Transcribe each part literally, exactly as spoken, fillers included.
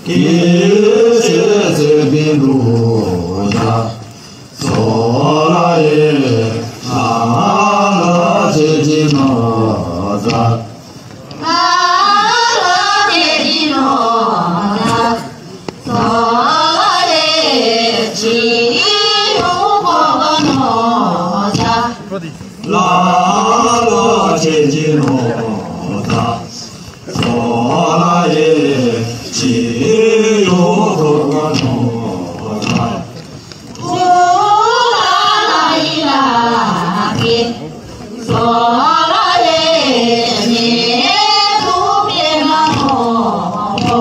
སྐྱེ་ཤི་ཟད་པའི་འདུ་བྱེད། ཚོགས་ལ་ཡི་ལ་ལ་བྱེད་ཀྱི་ནོར་བཟང་། ལ་ལ་བྱེད་ཀྱི་ནོར་བཟང་། ཚོགས་ལ་ཡི་ཕྱི་ཡོང་ཁོག་ནོར་བཟང་། ལ་ལ་བྱེད་ཀྱི་ནོར་བཟང་། ཚོགས་ལ་ཡི་ཕྱི་ཡོང་ཁོག་ནོར་བཟང་། ཚོགས་ལ་ཡི་ལ་ལ་ཚོགས་ལ་ཡི་མེ་ཏོག་པདྨ་མང་པོ།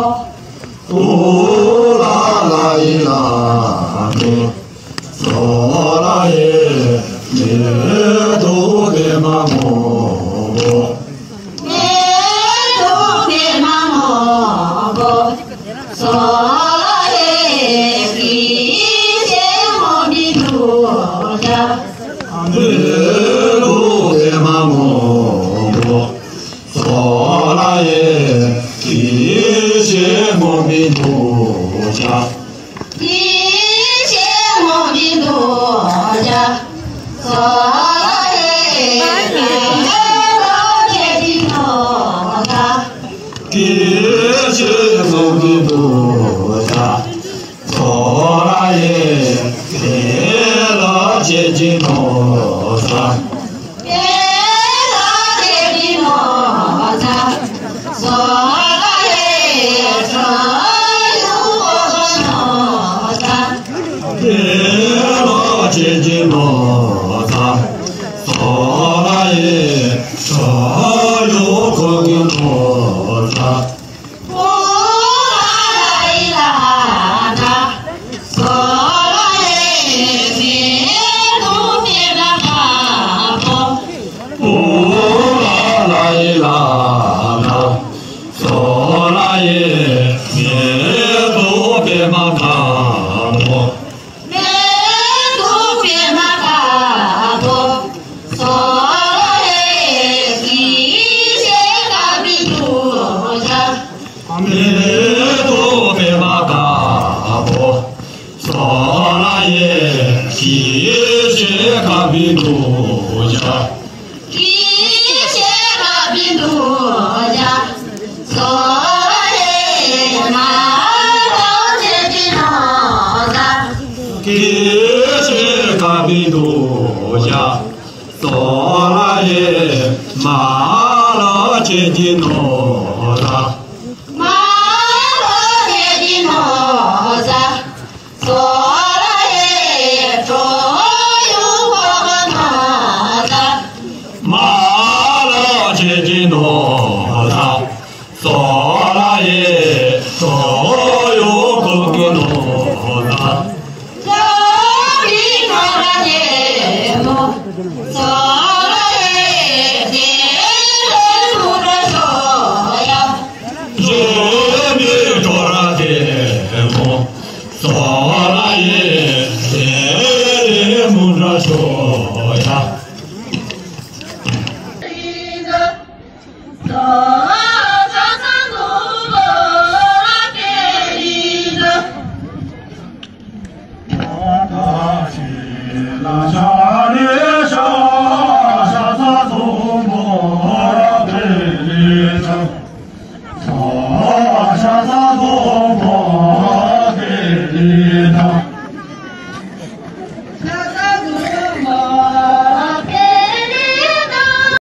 ཚོགས་ལ་ལ་ཡི་ལ་ལ་ཚོགས་ལ་ཡི་མེ་ཏོག་པདྨ་མང་པོ། མེ་ཏོག་པདྨ་མང་པོ། ཚོགས་ལ་ཡི་སྐྱེ་ཤི་སྨོན་པའི་འདུ་བྱེད། མེ་ཏོག་པདྨ་མང་པོ། ཚོགས་ལ་ཡི་སྐྱེ་ཤི་སྨོན་པའི་འདུ་བྱེད། སྐྱེ་ཤི་སྨོན་པའི་འདུ་བྱེད། ཚོགས་ལ་ཡི་སྐྱེ་ལ་བྱེད་ཀྱི་ནོར་བཟང་། སྐྱེ་ཤི་སྨོན་པའི་འདུ་བྱེད། ཚོགས་ལ་ཡི་སྐྱེ་ལ་བྱེད་ཀྱི་ནོར་བཟང་། སྐྱེ་ལ་བྱེད་ཀྱི་ནོར་བཟང་། ཚོགས་ལ་ཡི་ཁྲོ་ཡུག་ཁོག་ནོར་བཟང་། སྐྱེ་ལ་བྱེད་ཀྱི་ནོར་བཟང་། ཚོགས་ལ་ཡི་ཁྲོ་ཡུག་ཁོག་གི་ནོར་བཟང་། ཚོགས་ལ་ཡི་ལ་ལ། ཚོགས་ལ་ཡི་མེ་ཏོག་པདྨ་དཀར་པོ། ཚོགས་ལ་ཡི་ལ་ལ། ཚོགས་ལ་ཡི་མེ་ཏོག་པདྨ་དཀར་པོ། མེ་ཏོག་པདྨ་དཀར་པོ། ཚོགས་ལ་ཡི་སྐྱེ་ཤི་དཀར་པོའི་འདུ་བྱེད། མེ་ཏོག་པདྨ་དཀར་པོ། ཚོགས་ལ་ཡི་སྐྱེ་ཤི་དཀར་པོའི་འདུ་བྱེད། སྐྱེ་ཤི་དཀར་པོའི་འདུ་བྱེད། ཚོགས་ལ་ཡི་མ་ལ་བྱེད་ཀྱི་ནོར་བཟང་། སྐྱེ་ཤི་དཀར་པོའི་འདུ་བྱེད། ཚོགས་ལ་ཡི་མ་ལ་བྱེད་ཀྱི་ནོར་བཟང་། མ་ལ་བྱེད་ཀྱི་ནོར་བཟང་། ཚོགས་ལ་ཡི་ཁྲོ་ཡུག་ཁོག་ནོར་བཟང་། མ་ལ་བྱེད་ཀྱི་ནོར་བཟང་། ཚོགས་ལ་ཡི་ཁྲོ་ཡུག་ཁོག་གི་ནོར་བཟང་། ལ་ལ་བྱེད་ཀྱི་ནོར་བཟང་།